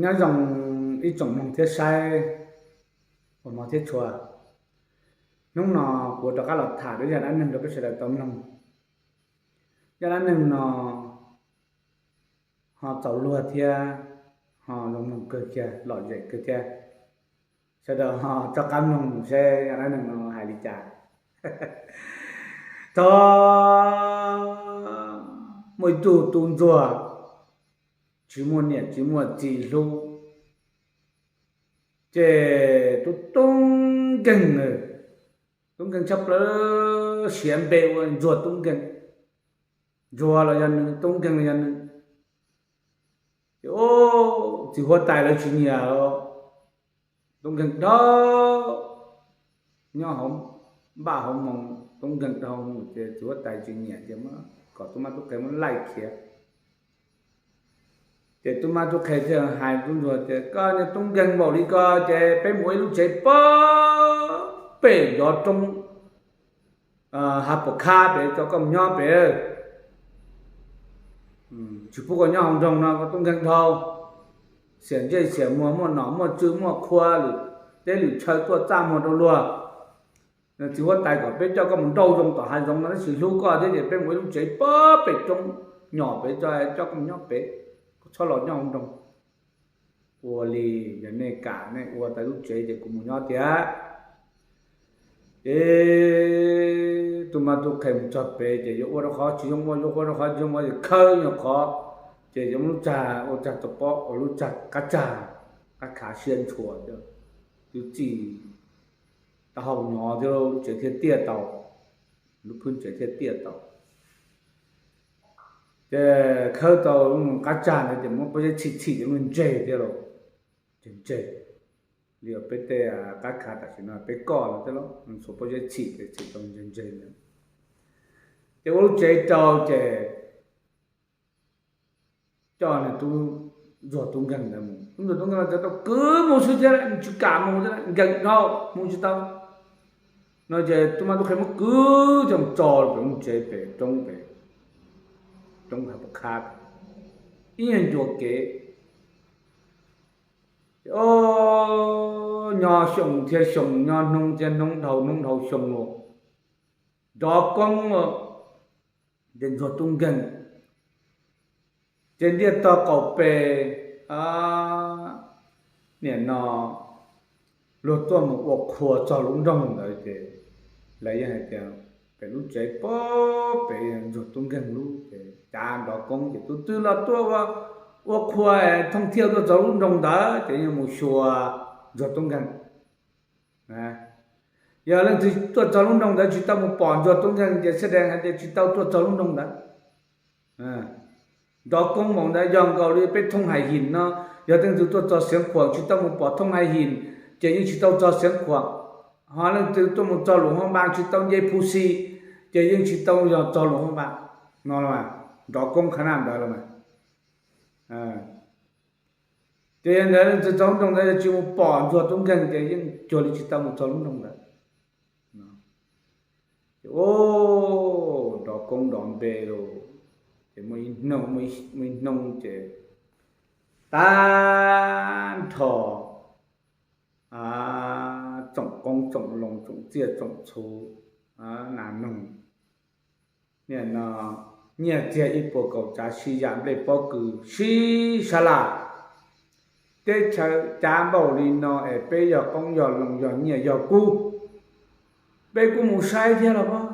Nyob zoo ib tsoom mloog thiab saib uas hmov thiab tshua. Hnub no kuv rov qab los tham dua zaj dab neeg rau peb sawv daws tau mloog. Zaj dab neeg no ho txaus luag thiab ho zoo mloog kawg kiag, lom zem kawg thiab. Sawv daws ho rov qab mloog seb zaj dab neeg no hais li cas. Txog muaj ib tug tub ntsuag tsis muaj niam tsis muaj txiv hlub, ces tub tub nkeeg, tub nkeeg tshaj plaws, siav npe ua Ntsuag Tub Nkeeg. Ntsuag los yog nws, tub nkeeg los yog nws. Ces txiv huab tais lawv tsis nyiam, tub nkeeg dhau, nyob hauv npaj hauv moos, tub nkeeg dhau ces txiv huab tais tsis nyiam ces kom tub mab tub qhe muab laij khiav. Ces tub mab tub qhe thiaj hais tub ntsuag tias, koj niag tub nkeeg npaum li ko ces peb mus ua ib lub tsev pem nrov roob, hav pam khab pem, rau koj mus nyob pem. Tsis pub koj nyob hauv nroog no, koj tub nkeeg dhau, xiam ntsej xiam muag, muaj nom muaj tswv, muaj qhua, lwm teb lwm chaw tuaj txaj muag rau luag. Txiv huab tais kom peb coj koj mus nrauj zoo tom hav zoov no, tab sis hlub koj thiab ces peb mus ua ib lub tsev pem roob, nyom pem, coj koj mus nyob pem, koj txhob los nyob hauv nroog. Ua li, yog nej kam nej ua tau lub tsev ces kuv mus nyob tiag. Ces tub mab tub qhe mus txog pem ces yuav ua rau qhov tsis zoo ua, yuav ua rau qhov tsis zoo ua ces khawb nyuag qhov, ces yuav muab lub tsag ua tsag tau pob, ua lub tsag qab tsag, qab khav siab ntshua, twb txij taub hau nyob thiab lub tsev thiaj tiaj tau, lub phwb tsev thiaj tiaj tau. Ces khawb tau qab tsag ntawd ces muab pob zeb txhim txhim cov ntseg thiab los, ces ntseg li peb tej qab khav tam sim no peb koj no thiab los, xuas pob zeb txhim ces txhim tau ntseg ntseg ntawd. Ces ua lub tsev rau ces coj nws tub ntsuag tub nkeeg ntawd mus. Tub ntsuag tub nkeeg los txawm tau kwv mus xwb thiab, tsis kam mus thiab, nkeeg dhau mus tsis tau no ces tub mab tub qhe muab kwv coj mus tso pem lub tsev pem roob pem, roob hav pam khab, ib nyuag ncua kev. Ces nyob xyoo thiab xyoo, nyob hnub thiab hnub, dhau hnub dhau xyoo los, nrov koob los, ces ntsuag tub nkeeg ces ntiaj tog qaum pem, nim no luag tuaj mus ua qhua txog lub nroog ntawd ces lawv yeej hais tias pem lub tsev pem ntsuag tub nkeeg lub ces cav nrov koob ces tus twg los tuaj ua qhua thooj thiaj tuaj txog lub nroog ntawd ces yeej mus xyuas ntsuag tub nkeeg. Yog leej twg tuaj txog lub nroog ntawd tsis tau mus pom ntsuag tub nkeeg ces xab dees hais tias tsis tau tuaj txog lub nroog ntawd. Nrov koob maum ntawd yog nkaus li peb thooj hais him no, yog leej twg tuaj txog Xeev Khuam tsis tau mus pom thooj hais him ces yeej tsis tau txog Xeev Khuam. Ho leej twg tuaj mus txog Luam Hoob Npas tsis tau nce Phu Xi ces yeej tsis tau yog txog Luam Hoob Npas no los mas, nrov koob qhov naj ntawd los mas. Ces yog ntawd leej twg txog lub nroog ntawd tsis mus pom ntsuag tub nkeeg ces yeej cuag li tsis tau mus txog lub nroog ntawd. Ces nrov koob nrov npe los, ces muaj ib hnub ces tag nrho tsoom qoob tsoom loo tsoom txiaj tsoom txhu, nas noog, nim no nyiaj txiag ib puas kaum tsav, sib yam nplej pob kws sib sab laj. Teb chaws cav npaum li no es peb yog qoob yog loo yog nyiaj yog kub, peb kuj mus saib thiab los pob.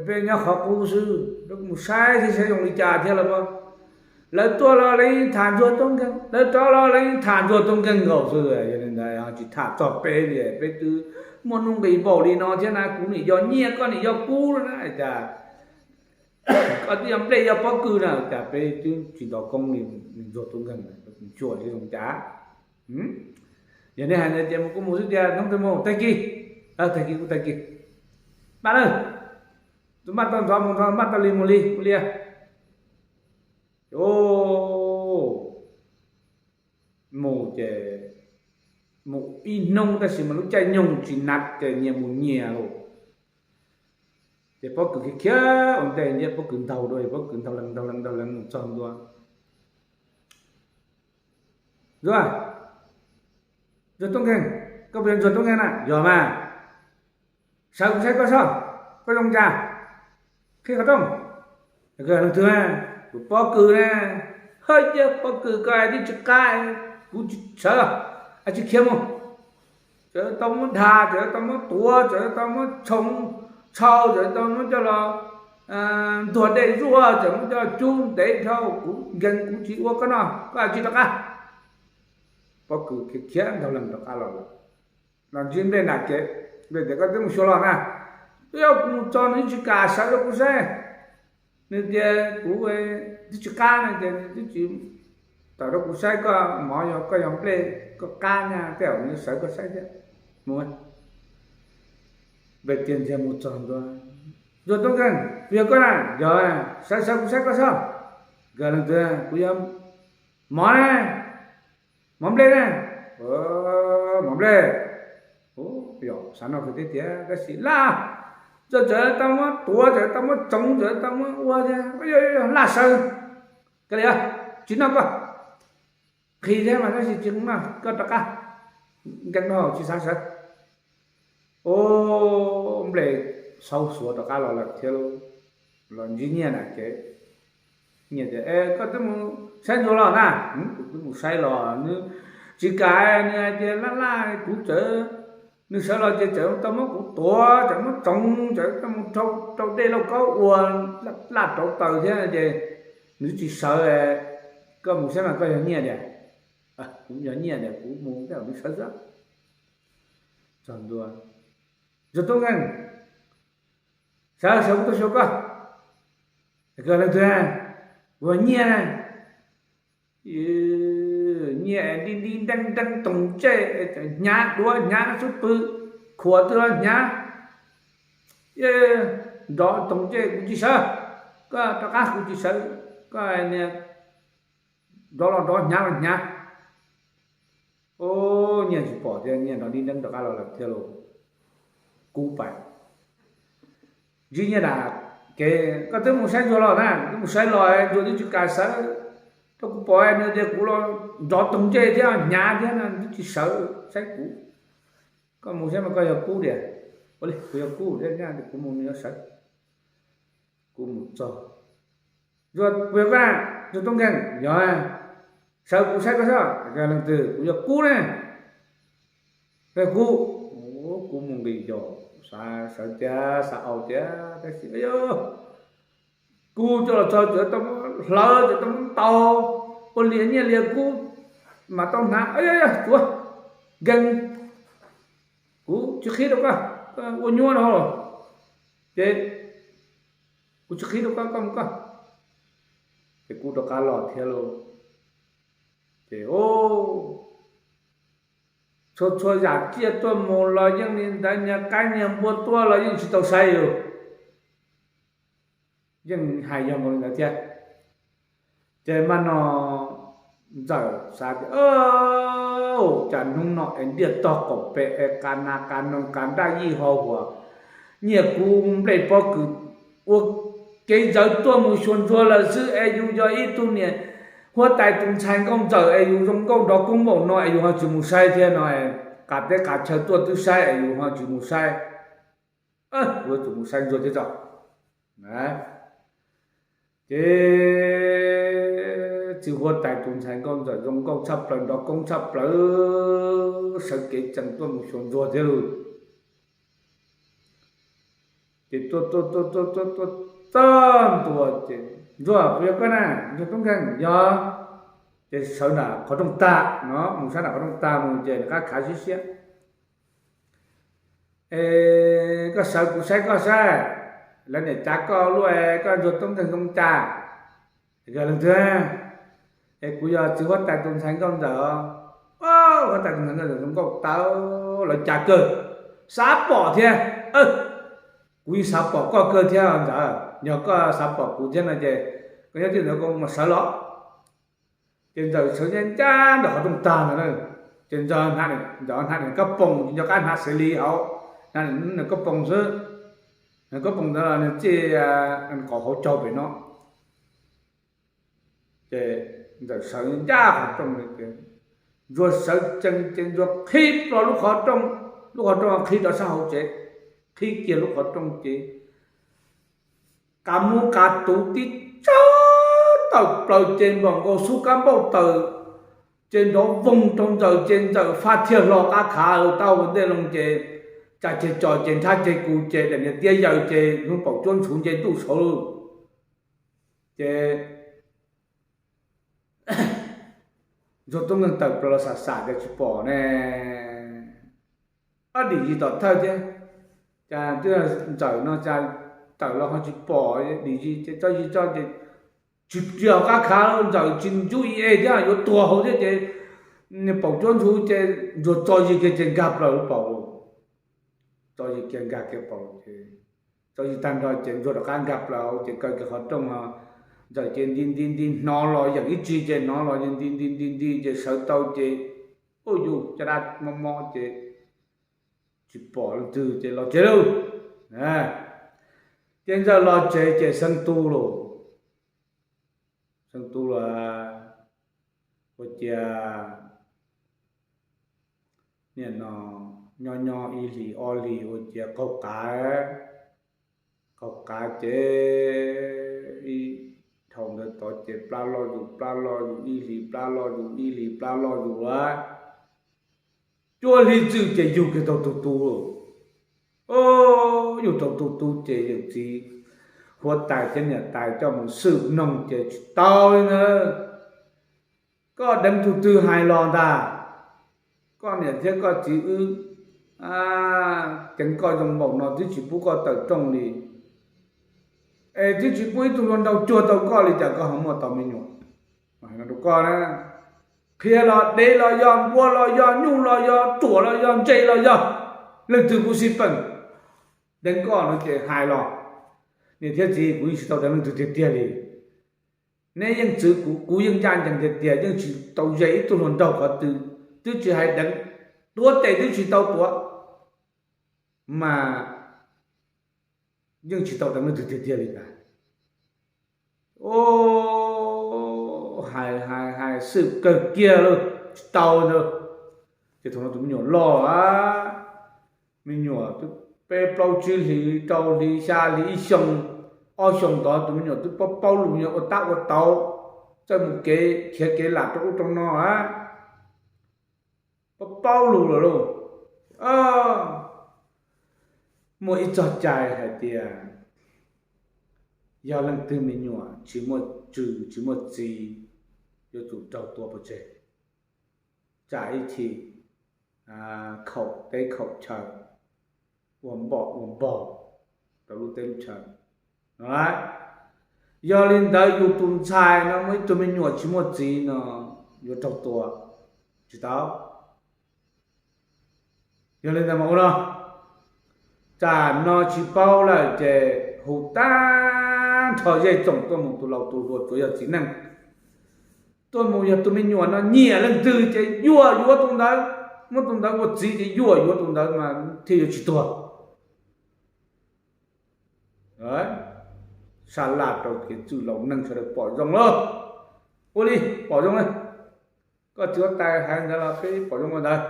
Peb nyob qhov qub xwb, peb kuj mus saib thiab saib zoo li cas thiab los pob. Lawv tuaj los lawv yeej tham ntsuag tub nkeeg, lawv rov los lawv yeej tham ntsuag tub nkeeg nkaus xwb. Yog li ntawd tsis tham txog peb li, peb twb muaj nuj nqis npaum li no thiab na, kuv nim yog nyiaj koj nim yog kub na, cas koj twb yog nplej yog pob kws na, cas peb twb tsis nrov koob li ntsuag tub nkeeg, xyuas seb zoo cas. Yog nej hais ntawd ces mus kuj mus xwb tiag, hnub twg mus? Tag kis. Tag kis kuj tag kis. Npaj na, tus npaj tau ntxov mus ntxov, npaj tau li mus li, ua li. Mus ces mus ib hnub tab sis mas lub caij nyoog tsis nab ces nyias mus nyias lawm. Ces pob kws khiav khiav ua ntej, nce pob kws ntaug dua, pob kws ntaug lees ntaug lees ntaug lees mus txog ntua. Ntsuag, Ntsuag Tub Nkeeg, koj puas yog Ntsuag Tub Nkeeg na? Yog mas. Sawv kuv saib koj sob, koj zoo cas? Qhib qhov rooj. Leej twg? Kuv pob kws na. Hawj, yog pob kws koj twb tsis qab, kuv tsis sawv, tsis khiav mus. Txawm tau muab dhas, txawm tau muab tuav, txawm tau muab txhoov txhau, txawm tau muab coj los ntuag dej zuaj, txawm muab coj los cub ntev dhau, kuv nkees kuv tsis ua koj no, koj tsis rov qab. Pob kws khiav khiav ntaug leeg rov qab los lawm. Los ntsib nplej nram kev, nplej tias, koj twb mus xyuas los na? Twb yog kuv mus txog nws tsis kam sawv rau kuv saib. Nws tias kuv twb tsis qab no ces nws twb tsis tawm rau kuv saib. Koj mov yog koj yog nplej, koj qab nyab tej zaum nws sawv koj saib thiab. Mus, nplej tiag ntxiag mus txog ntua. Ntsuag Tub Nkeeg, puas yog koj na? Yog, sawv sawv kuv saib koj sob. Nkawd leej twg? Kuv yog mov na. Mov nplej na. Mov nplej. Yog xav no tiag tiag tab sis laj, txawm txawm tau muab tuav, txawm tau muab txhoov, txawm tau muab ua thiab, laj sawv. Kav liam, tsis noj koj. Nqhis thiab mas tab sis tsis noj, koj rov qab. Nkees no tsis xav sawv. Ub, nplej xaub xuav rov qab los lawm thiab lauj. Los ntsib Nyiaj na ces Nyiaj tias, koj twb mus saib Ntsuag los na? Kuv twb mus saib los, nws tsis kam, nws hais tias laj laj kuv txawm, nws sawv los ces txawm tau muab kuv tuav, txawm muab txhoov, txawm tau mus rau dej lauj kaub ua, laj laj rauv taws thiab ces nws tsis sawv. Koj mus saib mas koj yog Nyiaj tias, kuv yog Nyiaj tias kuv mus tej zaum nws sawv xwb. Txog ntua, Ntsuag Tub Nkeeg, sawv sawv kuv tuaj xyuas koj. Koj leej twg? Kuv yog Nyiaj na. Nyiaj nti nti nteeb nteeb toog ntsej, hnyav duav hnyav xub pwg, khuam twg los hnyav. Nrov toog ntsej kuv tsis sawv, koj rov qab kuv tsis sawv, koj niag nrov los nrov hnyav los hnyav. Ub, Nyiaj tsis pom tias Nyiaj nrov nti nteeb rov qab los lawm thiab lauj. Kub pais. Ntsib Nyiaj na, kev koj twb mus saib Ntsuag los na? Twb mus saib los, Ntsuag twb tsis kam sawv rau kuv pom, nws tias kuv los nrov toog ntsej thiab hnyav thiab no twb tsis sawv saib kuv. Koj mus saib mas koj yog Kub tias, ua li kuv yog Kub thiab, kuv mus nws yuav sawv. Kuv mus txog, Ntsuag, kuv yog koj na? Ntsuag Tub Nkeeg, yog, sawv kuv saib koj sob. Leej twg? Kuv yog Kub ne. Koj yog Kub? Kuv mus nqis zos, xav sawv tiag xav aus tiag tab sis, yog Kub coj los txog txawm tau muab hlawv, txawm tau muab ntaus, ua lias nyiaj lias kub mas tau hnav. Yog, yog, tsuav, nkees, kuv tsis qhib rau koj, koj ua nyuaj dhau lawm ces kuv tsis qhib rau koj, koj mus koj. Ces kuv rov qab los thiab lauj. Ces txhua txhua yam tsiaj tuaj mus los yeej li ntawd, nyiag qaib nyiag npua tuaj los yeej tsis tau saib yus. Yeej hais yog nkaus li ntawd thiab. Ces mas no Ntxawm xav tias, cas hnub no es ntiaj tog qaum pem es qas nas qas noog qas nraj yij ho huam, nyiaj kub nplej pob kws ua kev ntxawv tuaj mus xyuas Ntsuag lawm xwb es yus yog ib tug niam huab tais tus ntxhais nkauj Ntxawm es yus zoo nkauj nrov koob npaum no es yus ho tsis mus saib thiab no, qas teb qas chaw tuaj twb saib es yus ho tsis mus saib. Kuv yuav tsum mus saib Ntsuag thiab tso. Ces txiv huab tais tus ntxhais nkauj Ntxawm zoo nkauj tshaj plaws nrov koob tshaj plaws, sawv kev tsees tuaj mus xyuas Ntsuag thiab lauj. Ces tuaj tuaj tuaj tuaj tuaj tuaj txog ntua ces, Ntsuag, puas yog koj na? Ntsuag Tub Nkeeg, yog. Ces sawv nram qhov rooj tag no, mus sab nram qhov rooj tag mus ces nws qab khav siab siab. Es koj sawv kuv saib koj saib, lawv niam cav koj luaj, koj Ntsuag Tub Nkeeg zoo cas? Yog leej twg? Es kuv yog txiv huab tais tus ntxhais nkauj Ntxawm. Huab tais tus ntxhais nkauj Ntxawm zoo nkauj tawv, lawv cav kawg, xav pom thiab. Kuv yeej xav pom koj kawg thiab Ntxawm, yog koj xav pom kuv thiab no ces koj nyob twj ywm ntawd, koj mus sawv los. Ces Ntxawm sawv ncaj ncaj ntawm qhov rooj tag ntawd na. Ces Ntxawm, Ntxawm hnav nws kab poom, nco qab hnav xws li hauv, hnav nws kab poom xwb. Nws kab poom ntawd los nws txij qhov hauv caug pem no. Ces Ntxawm sawv ncaj qhov rooj, Ntsuag sawv tsees ces Ntsuag qhib plho lub qhov rooj, lub qhov rooj qhib rau sab hauv tsev, qhib kiag lub qhov rooj ces qav muab qav tuv tib tsaug tawm plaws ces npam nkaus xub kab npauj tawm, ces nrov voog rau Ntxawm ces Ntxawm faj thiaj hlo qab khav tau ua ntej loo ces tsa ceg tso ces nrhab ceg kus ces daim niag tiab yaws ces hnub paum cuab ntxhuv nce ntuj saud lawm. Ces Ntsuag tub nkeeg tawm plaws los xam xam tias tsis pom ne, ob dim zis tom thawj thiab, cas twb Ntxawm no cas tawm los ho tsis pom dim zis ces tso zis tso ces tsis yog qab khav, Ntxawm tsis ntub i e thiab yuav tuag hauv thiab ces paum cuab ntxhuv ces Ntsuag tso zis kiag ces nkag plaws lub paum, tso zis kiag nkag kiag paum ces tso zis tag nrho ces Ntsuag rov qab nkag plaws hauv ces kaw kiag qhov rooj no, Ntxawm ces nti nti nti hnov los yeem ib tsig ces hnov los nti nti nti nti ces sawv tau ces ua yus caj dab mob mob ces tsis pom leej twg ces los tsev lauj. Ces Ntxawm los tsev ces Xeeb Tub lauj, Xeeb Tub los ua ciav niaj no nyob nyob ib hlis ob hlis ua ciav qaug qav, qaug qav ces ib dhau ntawd tod ces plab loj zus plab loj zus ib hlis plab loj zus ib hlis plab loj zus lawm. Cuaj hli txwm ces yug kiag tau tus tub. Yug tau tus tub ces yawm txiv huab tais thiab niam tais coj mus xwm noog ces tsis tau li ntawd. Koj deev tus twg hais los ntag? Koj niam thiab koj txiv wb deev koj zoo npaum no twb tsis pub koj tawm rooj li, es twb tsis pub ib tug hluas nraug cuag tau koj li cas koj ho muaj tau me nyuam? Rau koj na, qhia los dev los yog, npua los yog, nyuj los yog, ruam los yog, ntse los yog, leej twg kuv xij peem. Deev koj no ces hais los, niam thiab txiv, kuv yeej tsis tau deev leej twg tiag tiag li. Neb yeej txwv kuv, kuv yeej ncaj ncees tiag tiag, yeej tsis tau ze ib tug hluas nraug qhov twg, twb tsis hais deev, tuav tes twb tsis tau tuav, mas yeej tsis tau deev leej twg tiag tiag li ntag. Hais hais hais xwm kawg kiag lawm tsis tau ntag. Ces thaum no tus me nyuam loj, me nyuam twb peb plaub tsib hlis, rau hli, xya hli, ib xyoo, ob xyoo ntawd tus me nyuam twb paub paub lus, ua tab ua tau, txawj mus kev khiav kev lam rau ub rau no, paub paub lus lawm lauj. Muaj ib txoj cai hais tias yog leej twg me nyuam tsis muaj tswv tsis muaj txiv, yuav tsum raug tua pov tseg, tsam ib chim khaum teb khaum chaw, ua npom ua npog rau lub teb lub chaw no. Yog li ntawd yus tus ntxhais no muaj ib tug me nyuam tsis muaj txiv no yuav raug tua tsis tau. Yog li ntawd mas ua no, tsam no tsis paub lawm ces hu tag nrho zej tsoom tuaj mus, tus laus tus hluas, tsuav yog txiv neej tuaj mus. Yog tus me nyuam no nyiam leej twg ces yuam yuav tus ntawd, muab tus ntawd ua txiv ces yuam yuav tus ntawd mas thiaj yuav tsis tuag. Sa laj rau kev txwj laus neeg sawv daws pom zoo lauj. Ua li pom zoo li koj txiv huab tais hais ntawd los peb pom zoo ua ntawd.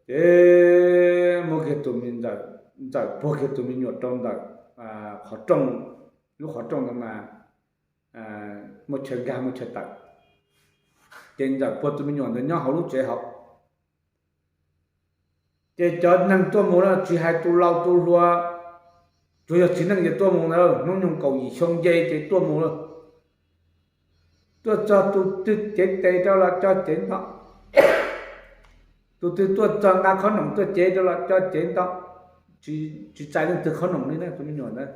Ces muab kiag tus me, Ntxawm puag kiag tus me nyuam rau ntawm qhov rooj, lub qhov rooj ntawd mas muaj chaw nkag muaj chaw tawm. Ces Ntxawm puag tus me nyuam ntawd nyob hauv lub tsev hauv. Ces cov neeg tuaj mus no tsis hais tus laus tus hluas, tsuas yog txiv neej ces tuaj mus ntawd, hnub nyoog kaum yim xyoo nce ces tuaj mus lawm. Tuaj txog tus twg cev tes rau los coj cev nto, tus twg tuaj txog nqa qhob noom tuaj cev rau los coj cev nto. Tsis txais leej twg qhob noom li na, tus me nyuam ntawd,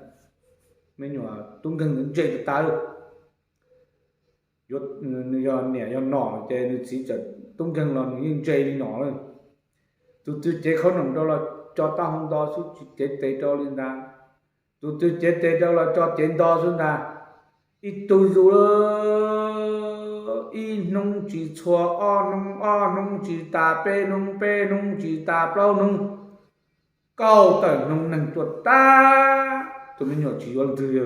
me nyuam tub nkeeg ntawd ntse tas tas li. Yog niam yog nom ces nws txiv txawm tub nkeeg los nws yeej ntse li no lawm. Tus twg cev qhob noom rau los tso taub hau nto xwb, tsis cev tes rau li ntag. Tus twg cev tes rau los tso cev nto xwb ntag. Ib tug zus, ib hnub tsis txhua, ob hnub, ob hnub tsis tas, peb hnub, peb hnub tsis tas, plaub hnub, kaum tawm hnub neeg tuaj tag, tus me nyuam tsis yuav leej twg li.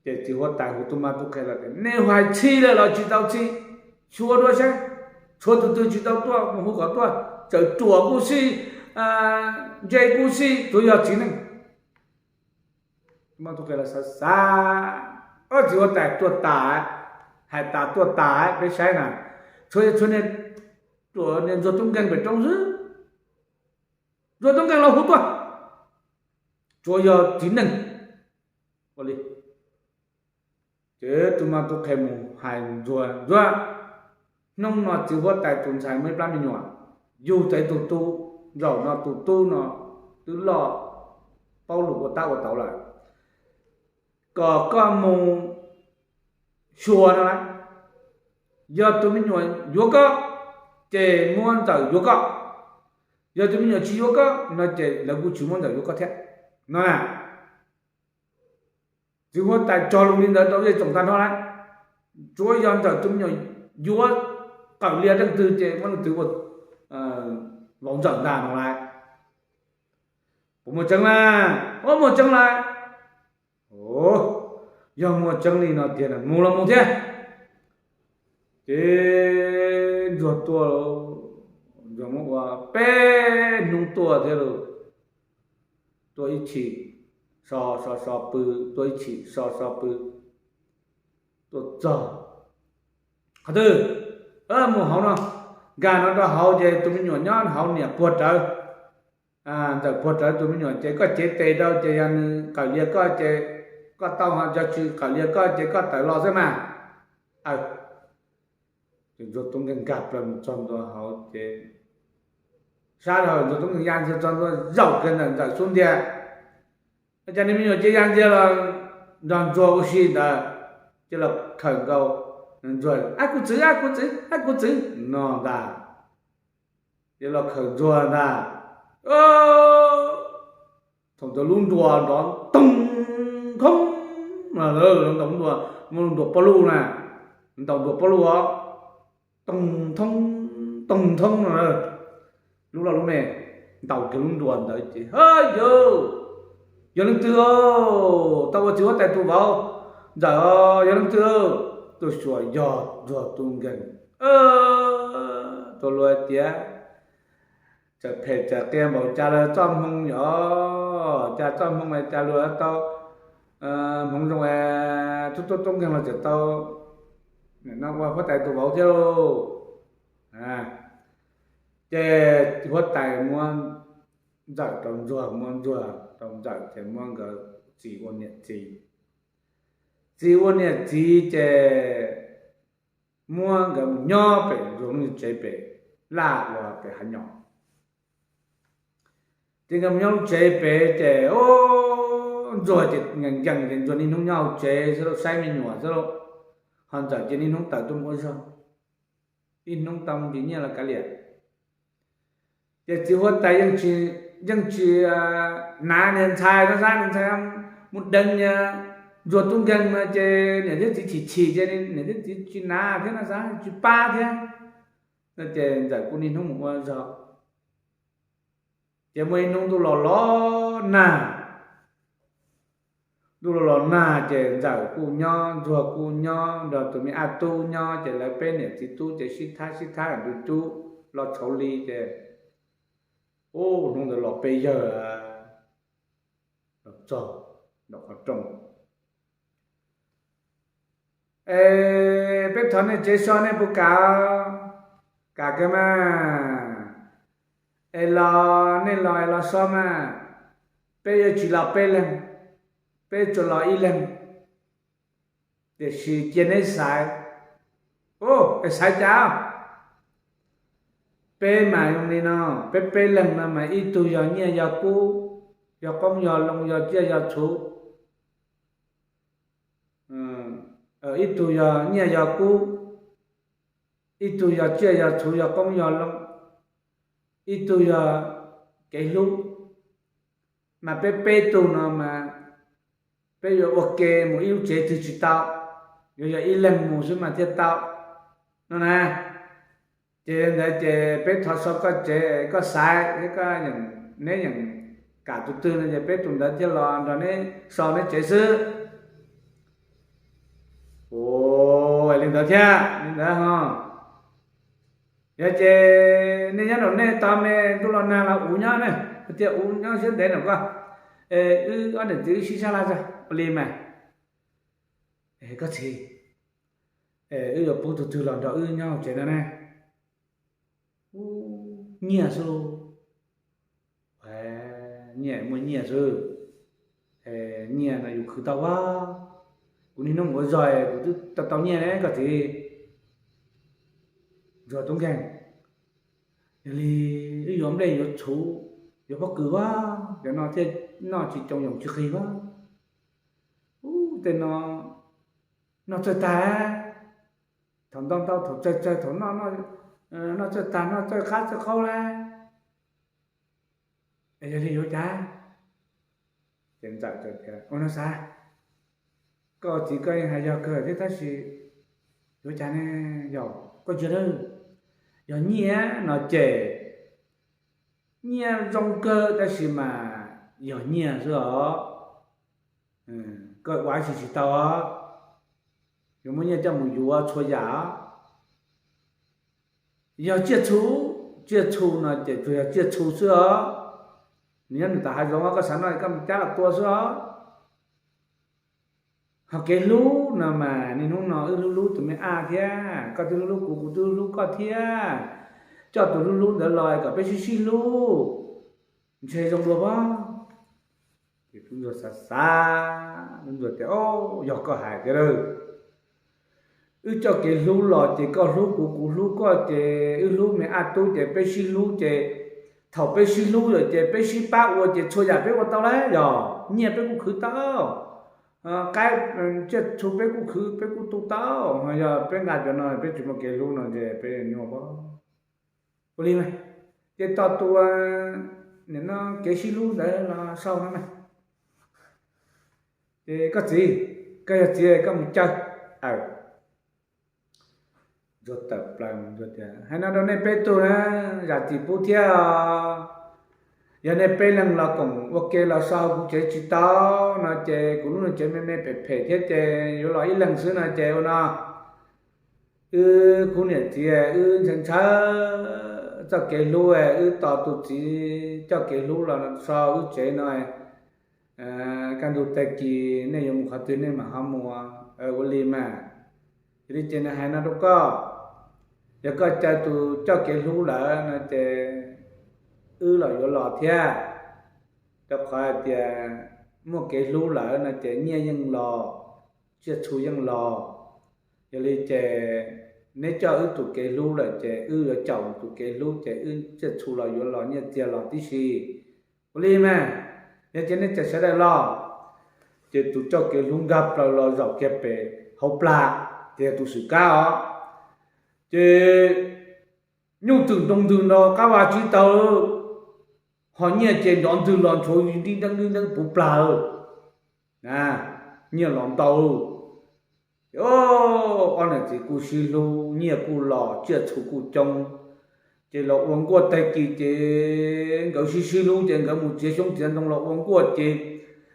Ces txiv huab tais hu tub mab tub qhe los tias, nej hais txhij lawm los tsis tau txhij? Xyuas dua saib, tshuav tus twg tsis tau tuaj mus hu kom tuaj, txawm ruam kuj xij, ntse kuj xij, tsuav yog txiv neej. Tub mab tub qhe los xav xav, txiv huab tais tuaj tas, hais tas tuaj tas, peb saib na, tshuav, tshuav niag, ruam niag ntsuag tub nkeeg pem roob xwb. Ntsuag tub nkeeg los hu tuaj, tsuav yog txiv neej. Ua li, ces tub mab tub qhe mus hais ntsuag, ntsuag, hnub no txiv huab tais tus ntxhais muaj ib plab me nyuam, yug tau ib tug tub, zaum no tus tub no twb loj, paub lus ua tab ua tauv lawm, kom koj mus xyuas no lauj. Yog tus me nyuam yuav koj, ces muab ntxawm yuav koj. Yog tus me nyuam tsis yuav koj no ces lawv kuj tsis muab ntxawm yuav koj thiab no na. Txiv huab tais tso lus li ntawd rau zej tsoom tag nrho lauj, tsuav yog ntxawm tus me nyuam yuav Kawm Lias leej twg ces muab leej twg ua vauv ntxawm ntag no lauj. Puas muaj tseeb lauj? Ua, muaj tseeb lauj. Yog muaj tseeb li no tiag mus los mus thiab. Ces ntsuag tuaj, ntsuag muab ua peb hnub tuaj thiab lauj. Tuaj ib chim so so so pw, tuaj ib chim so so pw, tuaj txog qhov twg, mus hauv no, nkag no rau hauv ces tus me nyuam nyob hauv niam puag rawv, ntxawm puag rawv tus me nyuam ces koj cev tes rau ces yog nws Kawm Lias koj ces koj tau, ho yog tsis Kawm Lias koj ces koj tawm los xwb mas. Ces ntsuag tub nkeeg nkag plaws mus txog ntua hauv ces sab dhau ntsuag tub nkeeg ya ntxiag txog ntua zaum kiag ntawm ntxawm xub ntiag. Cas niag me nyuam cia ya ntxiag los nrog ntsuag ua si ntawd, cia los khawm nkaus ntsuag, ab kuv txwv, ab kuv txwv, ab kuv txwv no ntag. Cia los khawm ntsuag ntag. Thaum ntawd lub nruas nrov toog thoob, ntaus nruas, muaj lub nruas pob luj na, ntaus nruas pob luj os, toog thoob, toog thoob no, lub loj lub me, ntaus kiag lub nruas ntawd ces, ha yawg, yog leej twg tau ua txiv huab tais tus vauv? Ntxawm, yog leej twg? Tuaj xyuas yog ntsuag tub nkeeg. Tus luag tias, txawm phem txawm qias npaum cas los txoj hmoo yog, cas txoj hmoo cas luag tau hmoov zoo, tub tub tub nkeeg los txawm tau no ua huab tais tus vauv thiab lauj. Ces huab tais muab ntxawm rau ntsuag, muab ntsuag rau ntxawm ces muab nkawd txis ua niam txiv. Txis ua niam txiv ces muab nkawd mus nyob pem ntsuag lub tsev pem laj uas pem hav nyom. Ces nkawd mus nyob lub tsev pem ces ntsuag ces nkees nkees ces ntsuag niaj hnub nyob hauv tsev xwb lauj, saib me nyuam xwb lauj, ho ntxawm ces niaj hnub tawm tuaj mus ua zog, ib hnub tau me ntsis nyiaj los kav liam. Ces txiv huab tais yeej tsis hnav niag ntxhais no xav, niag ntxhais mus deev niag ntsuag tub nkeeg no ces niam thiab txiv chim chim ces niam thiab txiv tsis hnav thiab no xav, tsis pab thiab. No ces ntxawm kuj niaj hnub mus ua zog. Ces muaj ib hnub ntuj los los nag, ntuj los los nag ces ntxawm kuj nyob, ntsuag kuj nyob, nrog tus me ab tub nyob ces lawv peb niam txiv tub ces sib thab sib thab nrug cub los tshauv li ces, ub, hnub ntawd los peb yawg los txog nram qhov rooj. Es peb thov nej tsev so nej puas kam? Kam kawg mas. Es los nej los es los so mas. Peb yuav tsis los peb leeg, peb tsuas los ib leeg. Tiam sis cia neb xaiv. Ub, es xaiv cas? Peb mas zoo li no, peb peb leeg no mas ib tug yog nyiaj yog kub, yog qoob yog loo, yog tsiaj yog txhuv. Ib tug yog nyiaj yog kub, ib tug yog tsiaj yog txhuv yog qoob yog loo, ib tug yog kev hlub. Mas peb peb tug no mas peb yuav ua ke mus ib lub tsev twg tsis tau, yuav yog ib leeg mus xwb mas thiaj tau no na. Ces ntawd ces peb thov so koj tsev, koj xaiv thiab koj, neb yeem kam tus twg no ces peb tus ntawd thiaj los nrog neb so neb tsev xwb. thiab li ntawd ho. Yog ces nej nyob nraum nej tau me ntuj los nag los uv nyob ne, tias uv nyob siab ntev nram koj, wb ob niam txiv wb sib sab laj tso ua li mas. Koj txiv, wb yuav pub tus twg los nrog wb nyob hauv tsev no ne? Nyiaj xwb lauj. Nyiaj muaj nyiaj xwb. Nyiaj no yus khwv tau a. Kuv niaj hnub ua zog kuv twb tau tau nyiaj ne koj txiv. Ntsuag tub nkeeg, yog li wb yuav nplej yuav txhuv, yuav pob kws a, cov no thiaj noj tsis coo yoos tsis qis a. Ub, tej no noj txawj tag, thaum ntau ntau thaum tsawg tsawg thaum noj, noj txawj tag noj txawj qab txawj qaub lawm. Yog li yuav cas? Ces ntxawm tias, ua no xav, koj txiv koj yeej hais yog kawg thiab tab sis yuav cas ne? Yog koj ntsia, yog nyiaj no ces nyiaj zoo kawg tab sis mas yog nyiaj xwb os. Koj ua dab tsi tsis tau os. Yuav muaj nyiaj coj mus yuav txhua yam os. Yog tsiaj txhu, tsiaj txhu no ces tsuas yog tsiaj txhu xwb os. Nws nyob nws tom hav zoov, koj xav noj koj mus cab los tua xwb os. Ho kev hlub no mas niaj hnub no wb hlub hlub tus me ab thiab, koj twb hlub hlub kuv, kuv twb hlub hlub koj thiab. Coj tus hlub hlub ntawd los kom peb sib sib hlub, ntshe zoo dua pob. Ces tub ntsuag xav xav, tub ntsuag tias, o, yog koj hais tiag lawm. Wb coj kev hlub los ces koj hlub kuv, kuv hlub koj ces wb hlub me ab tub ces peb sib hlub ces thaum peb sib hlub lawm ces peb sib pab ua ces txhua yam peb ua tau lawm, yog nyiaj peb kuj khwv tau, qaib, tsiaj txhu peb kuj khwv peb kuj tu tau, yog peb nqa cov no peb tsis muaj kev hlub no ces peb nyuaj pob. Ua li mas, ces tos tus, nim no kev sib hlub ntawd los sau no mas. Ces koj txiv, koj yog txiv koj mus caw. Ntsuag tawm plaws, Ntsuag tias, hais no rau nej peb tug na, zam txim pub thiab os. Yog nej peb leeg los koom ua ke los so kuv tsev tsis tau no ces kuv lub niag tsev me me phem phem thiab ces yuav los ib leeg xwb no ces ua no, wb khub niam txiv wb ntshaw ntshaw txoj kev hlub, wb tos tus txiv coj kev hlub los so wb tsev no. Kaj ntug tag kis nej yuav mus qhov twg nej mam ho mus, ua li mas. Yog li ces nws hais no rau koj, yog koj caw tus coj kev hlub lawm no ces wb los yuav los thiab. Rau qhov hais tias muaj kev hlub lawm no ces nyiaj yeej los, tsiaj txhu yeej los. Yog li ces neb coj wb tus kev hlub lawm ces wb yuav caum tus kev hlub ces wb tsiaj txhu los yuav los nyiaj txiag los tib si. Ua li mas, yog ces nej txawm sawv daws los. Ces tus coj kev hlub nkag plaws los zaum kiag pem hauv plag, ces yog tus xwm kab os. Ces nyuj twm nroo ntws nroo qab vaj tsib taug, ho nyiaj ces nrov ntwg los ntshuav nrib nreeb nrib nreeb puv plag. Nyiaj los ntau. Ces ob niam txiv kuj sib hlub, nyiaj kuj los, tsiaj txhu kuj coob. Ces los ua nkuaj tag kis ces nkawd sib sib hlub ces nkawd mus txiav xyoob txiav ntoo los ua nkuaj ces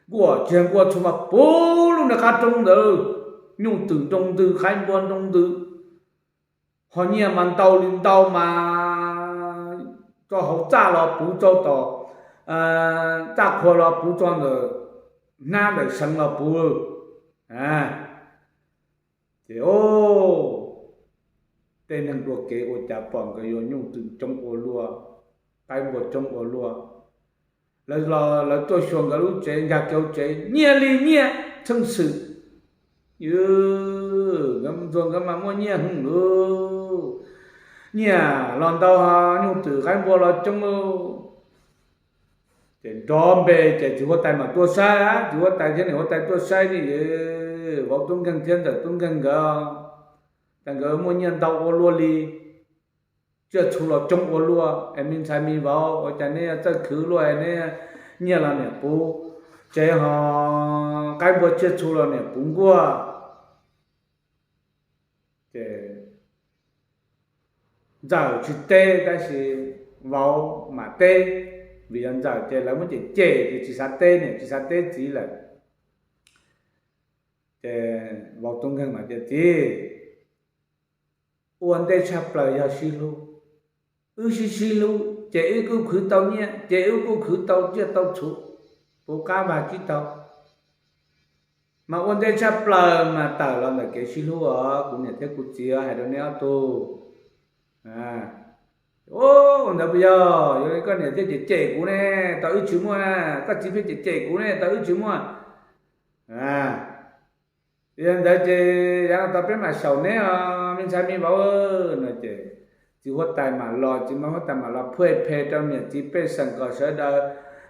nkuaj txiag nkuaj txhu mas puv lub niag qab roob ntawd, nyuj twm nroo ntws, qaib npua nroo ntws. Ho nyiaj mas ntau li ntau mas tso hauv txaj los puv, tso tom txaj qhua los puv, tso ntawm hnab ntawm seev los puv. Ces tej neeg dua kev ua cas pom nkawd yuav nyuj twm coob ua luaj, qaib npua coob ua luaj. Lawv los lawv tuaj xyuas nkawd lub tsev, nkag kiag hauv tsev nyiaj li nyiaj txheej xwm. Nkawd Ntsuag nkawd mas muaj nyiaj heev lauj. Nyiaj los ntau, nyuj twm qaib npua los coob lauj. Ces nrov npe ces txiv huab tais mam tuaj saib, txiv huab tais thiab niam huab tais tuaj saib ne, vauv tub nkeeg thiab ntxawm tub nkeeg nkawd, tas nkawd muaj nyiaj ntau ua luaj li, tsiaj txhu los coob ua luaj es me ntxhais me vauv ua cas neb txawj khwv luaj, neb nyiaj los niam puv tsev ho qaib npua tsiaj txhu los niam puv nkuaj. Ces ntxawm tsis teb tab sis vauv mam teb, vim yog ntxawm ces lawv muab cem cem ces tsis xav teb niam tsis xav teb txiv lawm. Ces vauv tub nkeeg mas tias, txiv, Ua ntej tshaj plaws yog sib hlub. Wb sib sib hlub ces wb kuj khwv tau nyiaj, ces wb kuj khwv tau tsiaj tau txhu, puv qab vag tsib taug. Mas ua ntej tshaj plaws mas tawm los ntawm kev sib hlub os kuv niam thiab kuv txiv, hais rau neb ob tug. Ua ntawd puas yog? Yog li koj niam thiaj cem cem kuv ne, tau wb tsis muaj, koj txiv thiaj cem cem kuv ne, tau wb tsis muaj. Yog ntawd ces yav no tau peb mam xyaum neb os me ntxhais me vauv no ces txiv huab tais mam los, txiv huab tais mam los phuaj phe rau niam txiv pej xeem kom sawv daws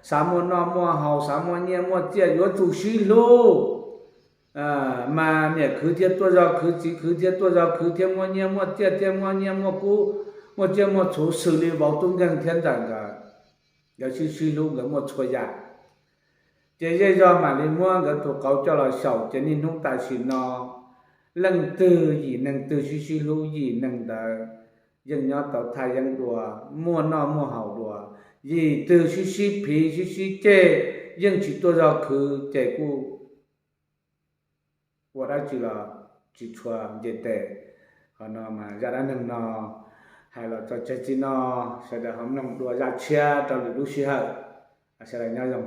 xav muaj noj muaj haus, xav muaj nyiaj muaj txiaj yuav tsum sib hlub. Mas niam khwv thiaj tuaj zog khwv, txiv khwv thiaj tuaj zog khwv, thiaj muaj nyiaj muaj txiaj, thiaj muaj nyiaj muaj kub, muaj tsiaj muaj txhu xws li vauv tub nkeeg thiab ntxawm nkawd. Nkawd sib sib hlub nkawd muaj txhua yam. Ces zej zog mam li muab nkawd tus qauv coj los xyaum ces niaj hnub tam sim no leej twg yim neeg twg sib sib hlub, yim neeg ntawd yeej nyob tau thaj yeeb dua, muaj noj muaj haus dua. Yim twg sib sib phiv sib sib ceg yeej tsis tuaj zog khwv ces kuj ua dab tsi los tsis tshua nce tes. Qhov no mas zaj dab neeg no hais los txog tseg txij no, sawv daws ho mloog dua zaj tshiab rau lwm lub sij hawm. Sawv daws nyob zoo.